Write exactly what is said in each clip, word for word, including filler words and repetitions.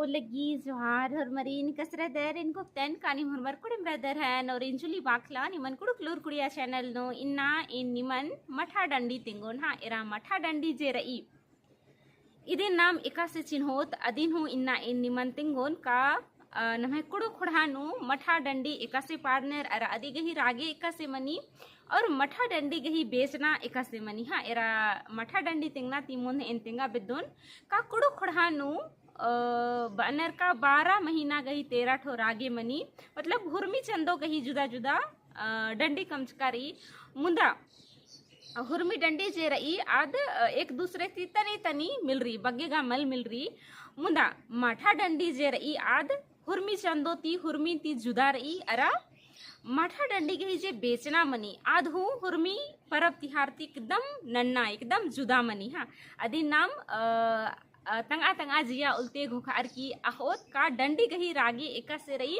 लग्गी जोहार होरमरिन, कस रअदर? एन कोकतन का नीम होरमर कुड़िम रअदर हन और इंजुली बाखला निमन कुँड़ुख़ लूर कुड़िया channel नू। इन्ना एन निमन मठा डंडी तेंगोन। हाँ, एरा मठा डंडी जे रई इदिन नाम एकासे चिन्होत, अदिन हूँ इन्ना एन निमन तेंगोन का, अ, नम्है कुँड़ुख़ ख़ोंड़हा नू मठा डंडी एकासे पाड़नर अरा अदी गही रागे एकासे मनी और मठा डंडी गही बेचना एकासे मनी। हाँ, एरा मठा डंडी तेंगना ती मुन्ध एन तेंगा बेद्दोन का कुँड़ुख़ ख़ोंड़हा नू, अ, बअनर का बारह महीना गही तेरह ठो रागे मनी, मतलब हुरमी चंदो गही जुदा जुदा, अ, डंडी कमचका रई। मुन्दा हुरमी डंडी जे रई आद, अ, एक दूसरे ती तनी तनी मिलरी, बग्गे गा मल मिलरी। मुन्दा मठा डंडी जे रई आद हुरमी चंदो ती, हुरमी ती जुदा रई। अरा मठा डंडी गही जे बेचना मनी आद हूँ हुरमी परब तिहार ती एकदम नन्ना, एकदम जुदा मनी। हाँ, अदिन नाम, अ, अ, तंगआ तंगआ जिया उल्ते घोखार की अख़ोत का डंडी गही रागे एकासे रई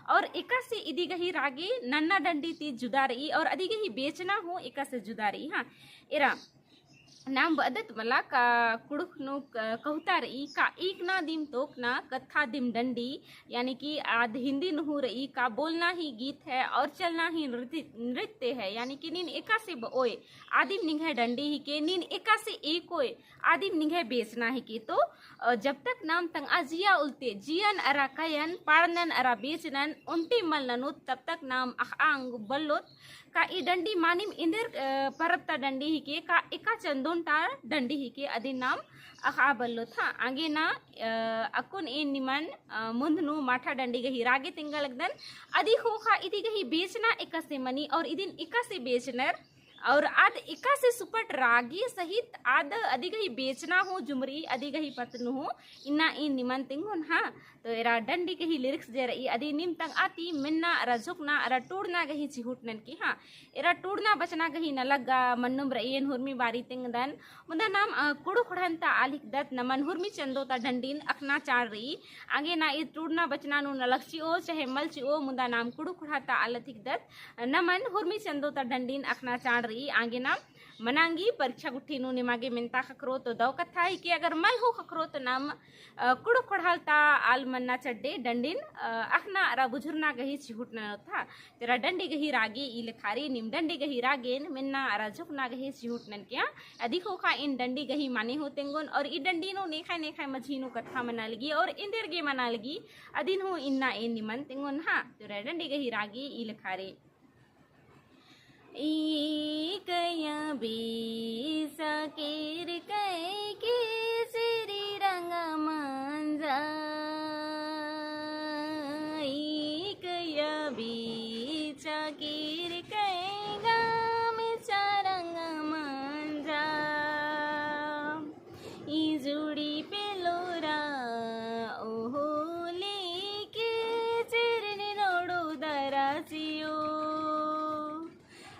और एकासे इदी गही रागे नन्ना डंडी ती जुदा रई और अदी गही बेचना हूँ एकासे जुदा रई। हाँ, एरा नाम बअदत मला का कुँड़ुख़ नू क-, कहुता रई का ईकना दिम तोकना कत्था दिम डंडी, यानी कि आद हिंदी नू हूँ रई का बोलना ही गीत है और चलना ही नृत्य, नृत्य है, यानी कि नीन एकासे बओय आदिम निंग्है डंडी हिके, नीन एकासे एकोय आदिम निंग्है बेचना हिके। तो, अ, जब तक नाम तंगआ जिया उल्ते जियन अरा कयन, पाड़नन अरा बेचनन ओन्टे मल ननोत, तब तक नाम अख़आ ओंगो बल्लोत का ई डंडी मानिम एन्देर, अ, परब ता डंडी हिके का एका चंदोन ता डंडी हिके, अदिन नाम अख़आ बल्लोत। हाँ, आगे ना, अ, अक्कुन एन निमन, अ, मुन्ध नू मठा डंडी गही रागे तेंगा लगदन। अदी ख़ोख़ा इदी गही बेचना एकासे मनी और इदिन एकासे बेचनर और आद एकासे सुपट रागे सहित आद अदी गही बेचना हूँ जुमरी, अदी गही पत्त नू हूँ इन्ना एन निमन तेंगोन। हाँ, तो एरा डंडी गही lyrics जे रई अदी नीम तंगआ ती मेन्ना अरा झोंकना अरा टूड़ना गही चिहुट ननके। हाँ, एरा टूड़ना बचना गही नलख गा मन्नुम रई, एन हुरमी बारी तेंगदन। मुन्दा नाम, अ, कुँड़ुख़ ख़ोंड़हन ता आल हिकदत, नमन हुरमी चंदो ता डंडीन अख़ना चाड़ रई। आगे ना ई टूड़ना बचना नू नलख चिओ चाहे मल चिओ, मुन्दा नाम कुँड़ुख़ ख़ोंड़हा ता आलत हिकदत, नमन हुरमी चंदो ता डंडीन अख़ना चाड़ रई। आगे ना मनांगी परीक्षा गुट्ठी नू निमागे मेन्ता ख़क्खरो तो दव कत्था हिके, अगर मल हूँ ख़क्खरो तो नाम, अ, कुँड़ुख़ ख़ोंड़हा ता आल मन्ना चड्डे डंडीन, अ, अख़ना अरा बुझुरना गही चिहुट ननोत। हाँ, तेरा डंडी गही रागे ई लेखा रई, नीम डंडी गही रागेन मेन्ना अरा झोंकना गही चिहुट ननके। हाँ, अदी ख़ोख़ा एन डंडी गही माने हूँ तेंगोन और ई डंडी नू नेखय नेखय मझी नू कत्था मना लगी और एन्देर गे मना लगी, अदिन हूँ इन्ना एन निमन तेंगोन। हाँ, तेरा डंडी गही रागे ई लेखा रई। ईकया बीचा केरकय के सिरी रंगा मंजा। ईकया बीचा केरकय गामिचा रंगा मंजा। ई जुड़ी पेलोरा ओहोली के चिरनी नोड़ो दरासियो।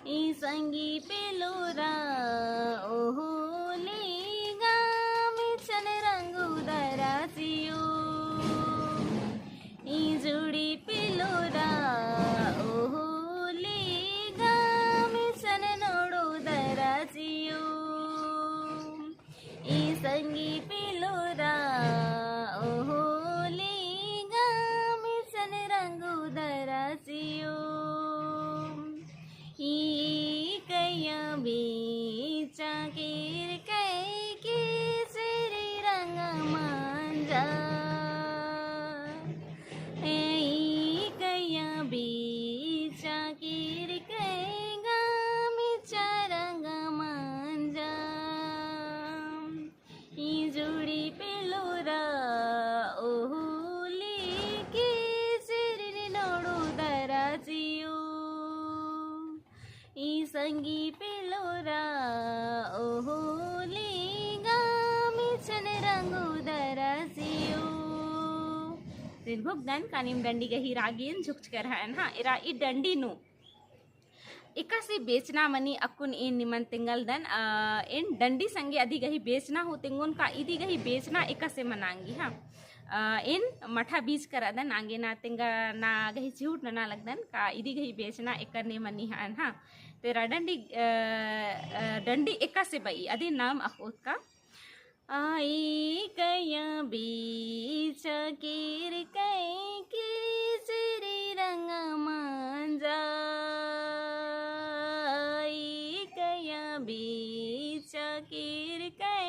ई संगी पेलोरा ओहोली गामिचन रंगू दरासियो। ई जुड़ी पेलोरा ओहोली गामिचन नोड़ो दरासियो। ई संगी पेलोरा ओहोली गामिचन रंगू दरासियो। ईकया बीचा केरकय के सिरी रंगा मंजा। ईकया बीचा केरकय गामिचा रंगा मंजा। ई जुड़ी पेलोरा ओहोली के सिरनी नोड़ो दरासियो। ई संगी पेलोरा ओहोली गामिचन रंगू दरासियो। तेन भोगदन का नीम डंडी गही रागेन झुकचकर हन। हाँ, एरा ई डंडी नू एकासे बेचना मनी अक्कुन एन निमन तेंगा लगदन, अ, एन डंडी संगे अदी गही बेचना हूँ तेंगोन का इदी गही बेचना एकासे मनांगी, हाँ। अ, एन मठा बीचकर रअदन आंगे ना तेंगा ना गही चिहुट नना लगदन का इदी गही बेचना एकरने मनी हन, हाँ। तेरा डंडी, अ, अ, डंडी एकासे बई, अदी नाम अख़ोत का। ईकया बीच चाकेर कै किचरी रंगा मंजा, ई कया बेचा केर कै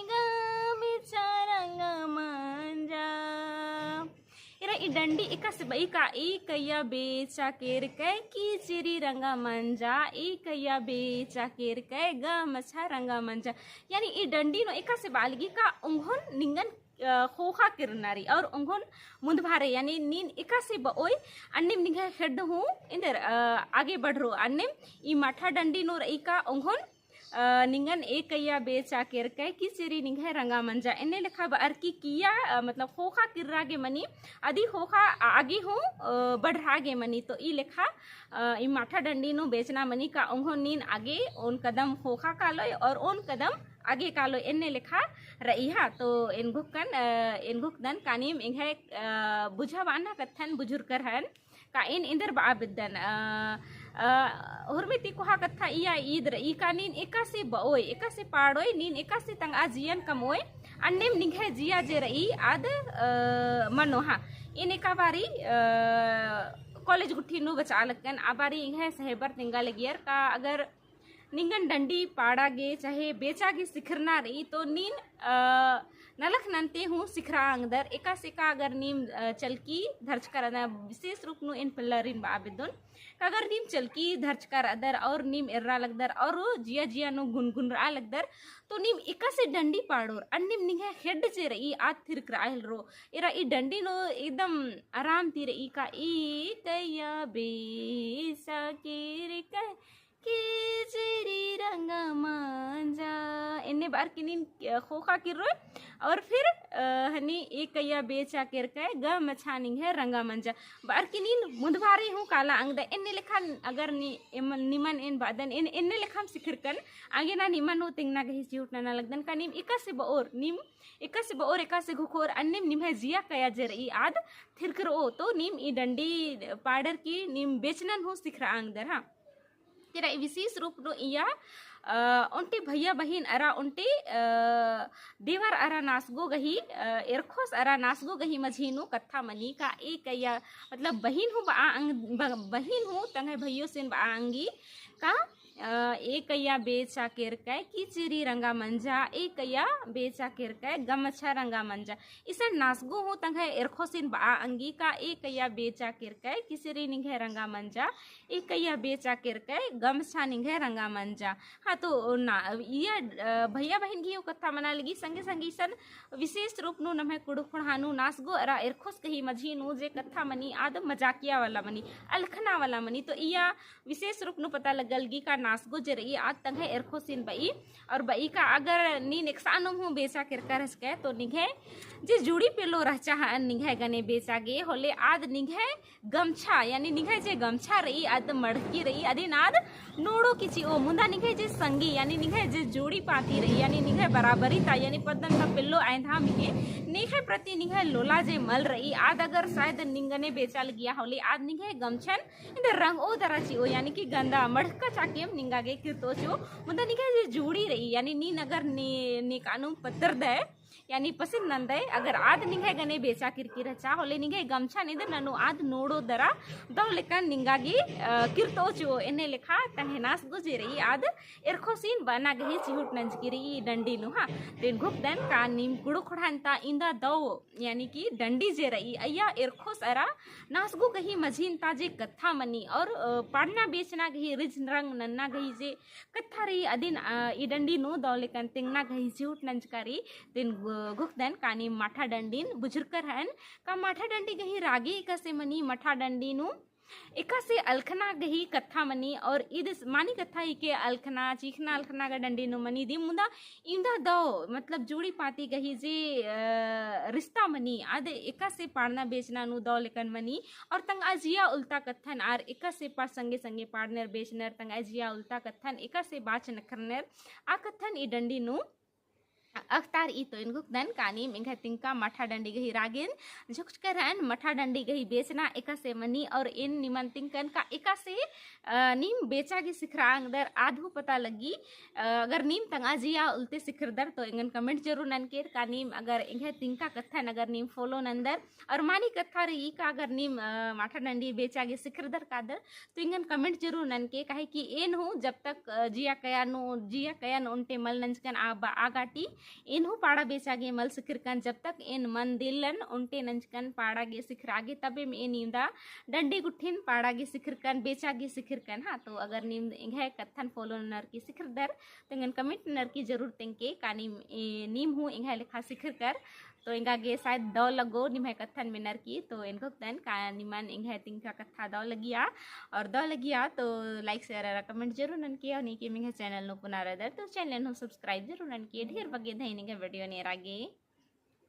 गमछा रंगा मंजा। एरा ई डंडी एकासे बई का, ई कया बेचा केर कै किचरी रंगा मंजा, ई कया बेचा केर कै गमछा रंगा मंजा। यानी ई डंडी नू एकासे बआ लगी का ओंघोन निंगन अ, ख़ोख़ा किरना रई और ओंघोन मुन्दभारे, यानी नीन एकासे बओय, अन्नेम निंग्है ख़ेड्ड हूँ एन्देर, अ, आगे बढ़रो, अन्नेम ई माठा डंडी नू रई का ओंघोन, अ, निंगन ई कया बेचा केर कै किचरी निंग्है रंगा मंजा। एन्ने लेखा बअर की किया, अ, मतलब ख़ोख़ा किर्रा गे मनी, अदी ख़ोख़ा आगे हूँ, अ, बढ़रा गे मनी। तो ई लेखा, अ, ई माठा डंडी नू बेचना मनी का ओंघोन नीन आगे ओन कदम ख़ोख़ा कालोय और ओन कदम आगे कालो एन्ने लेखा रई हा। तो एन घुक्कन, अ, एन घुक्कदन का नीम एंग्है, अ, बुझाबअना कत्थन बुझुरकर हन का एन एन्देर बआ बेद्दन, अ, अ, हुरमी ती कोहा कत्था इया ईद रई का नीन एकासे बओय, एकासे पाड़ोय, नीन एकासे तंगआ जियन कमओय, अन्नेम निंग्है जिया जे रई आद, अ, मनो हा। एन एका बारी, अ, कॉलेज गुट्ठी नू बचआ लक्कन, आ बारी एंग्है सहेबर तिंगा लगियर का अगर निंगन डंडी पाड़ा गे चाहे बेचा गे सिखरना रई तो नीन, अ, नलख नन्ते हूँ सिखरआ अंगदर। एकासे का अगर नीम, अ, चलकी धरचकर अदर, विशेष रूप नू एन पल्लरिन बआ बेद्दोन का अगर नीम चलकी धरचकर अदर और नीम एर्रा लगदर और जिया जिया नू गुनगुनरआ लगदर तो नीम एकासे डंडी पाड़ोर अन्नेम निंग्है ख़ेड्ड जे रई आद थिरकरआ हेलरो। एरा ई डंडी नू एकदम आराम ती रई का ई कया बेचा केर कै किचरी रंगा मंजा। एन्ने बअर की नीन, अ, ख़ोख़ा किर्रोय और फिर, अ, हनी ई कया बेचा केर कै गमछा निंग्है रंगा मंजा। बअर की नीन मुन्दभारे हूँ काला अंगदय। एन्ने लेखा अगर नी, एम-, निमन एन बअदन, एन-, एन्ने लेखा हम सिखरकन, आगे ना निमन हूँ तेंगना गही चिहुट नना लगदन का नीम एकासे बओर, नीम एकासे बओर, एकासे घुखोर, अन्नेम निम्है जिया कया जे रई आद थिरकरओ। तो नीम ई डंडी पाड़र की नीम बेचनन हूँ सिखरआ अंगदर, हाँ। तेरा ई विशेष रूप नू इया, अ, ओन्टे भैया बहिन अरा ओन्टे, अ, देवर अरा नासगो गही, अ, एरखोस अरा नासगो गही मझी नू कत्था मनी का ई कया, मतलब बहिन हूँ बआ अंग-, ब-, बहिन हूँ तंग्है भैयोसिन बआ अंगी का, अ, ई कया बेचा केर कै किचरी रंगा मंजा, ई कया बेचा केर कै गमछा रंगा मंजा। इसन नासगो हूँ तंग्है एरखोसिन बआ अंगी का ई कया बेचा केर कै किचरी निंग्है रंगा मंजा, ई कया बेचा केर कै गमछा निंग्है रंगा मंजा। हाँ, तो ना, इया, अ, भैया बहिन गही हूँ कत्था मना लगी, संगे संगे इसन विशेष रूप नू नम्है कुँड़ुख़ ख़ोंड़हा नू नासगो अरा एरखोस गही मझी नू जे कत्था मनी आद मजाकिया वाला मनी, अलखना वाला मनी। तो इया विशेष रूप नू पता लग्गा लगी का नासगो जे रई आद तंग्है एरखोसिन बई और बई का अगर नीन एकसानुम हूँ बेचा केरका रहचकय तो निंग्है जे जुड़ी पेल्लो रहचा हअन निंग्है गने बेचा गे होले आद निंग्है गमछा, यानी निंग्है जे गमछा रई, आद मड़की रई, अदिन आद नोड़ो की चिओ। मुन्दा निंग्है जे संगी, यानी निंग्है जे जोड़ी पाती रई, यानी निंग्है बराबरी ता, यानी पद्दन ता पेल्लो आयंधा मिगे, नेखै प्रति निंग्है लोला जे मल रई, आद अगर शायद निंगने बेचा लगिया होले, आद निंग्है गमछन इन्द रंगओ दरा चिओ, यानी कि गंदा मड़का चाकेम निंगा गे किर्तो चिओ। मुन्दा निंग्है जे जोड़ी रई, यानी नीन अगर ने, नेकानु पत्तर दय, यानी पसंद नन्दय, अगर आद निंग्है गने बेचा किरकी रहचा होले निंग्है गमछा निंद ननु आद नोड़ो दरा दव लेकन निंगा गे, अ, किर्तो चिओ। एन्ने लेखा तंग्है नासगो जे रई आद एरखोसिन बअना गही चिहुट नंजकी रई डंडी नू, हाँ। तेन घुकदन का नीम कुँड़ुख़ ख़ोंड़हन ता इन्दा दव, यानी कि डंडी जे रई अइया एरखोस अरा नासगो गही मझिन ता जे कत्था मनी और, अ, पाड़ना बेचना गही रिझ रंग नन्ना गही जे कत्था रई अदिन, अ, ई डंडी नू दव लेकन तेंगना गही चिहुट नंजका रई। तेन घु-, घुकदन का नीम माठा डंडीन बुझुरकर हन का माठा डंडी गही रागी एकासे मनी माठा डंडी नू एकासे अलखना गही कत्था मनी और ईद स-, मानी कत्था हिके अलखना, चीखना अलखना गा डंडी नू मनी दिम मुन्दा इन्दा दव, मतलब जोड़ी पाती गही जे, अ, रिश्ता मनी, आद एकासे पाड़ना बेचना नू दव लेकन मनी और तंगआ जिया उल्ता कत्थन आर एकासे पा संगे संगे पाड़नर बेचनर तंगआ जिया उल्ता कत्थन एकासे बाच नखरनर आ कत्थन ई डंडी नू अख़तारई। तो एन घुखदन का नीम एंग्है तिंका मठा डंडी गही रागेन झुकचकरन मठा डंडी गही बेचना एकासे मनी और एन निमन तिंकन का एकासे, अ, नीम बेचा गे सिखरा अंगदर आद हूँ पता लग्गी। अ, अगर नीम तंगआ जिया उल्ते सिखरदर तो एंगन comment जरूर ननकेर का नीम अगर एंग्है तिंका कत्थन अगर नीम follow नंदर और मानी कत्था रई का अगर नीम, अ, मठा डंडी बेचा गे सिखरदर कादर तो एंगन comment जरूर ननके, काहे कि एन हूँ जब तक, अ, जिया कया नू, जिया कया नू ओन्टे मल नंजकन आ बा-, आ गाटी, एन हूँ पाड़ा बेचा गे मल सिखरकन, जब तक एन मन दिलन ओन्टे नंजकन पाड़ा गे सिखरा गे, तबे में एन इवंदा डंडी गुट्ठिन पाड़ा गे सिखरकन, बेचा गे सिखरकन। हाँ, तो अगर नीम एंग्है कत्थन follow ननर की सिखरदर, तो एंगन comment ननर की जरूर तेंके, का नीम, ए, नीम हूँ एंग्है लेखा सिखरकर, तो एंगा गे शायद दव लगो निम्है कत्थन मेनर की। तो एन घोखदन का निमन एंग्है तिंका कत्था दव लगिया, और दव लगिया तो like, share अरा comment जरूर ननके, और नीके एंग्है channel नू पुना रअदर तो channel नू subscribe जरूर ननके। ढेर बग्गे धैन एंग्है video नू एरा गे।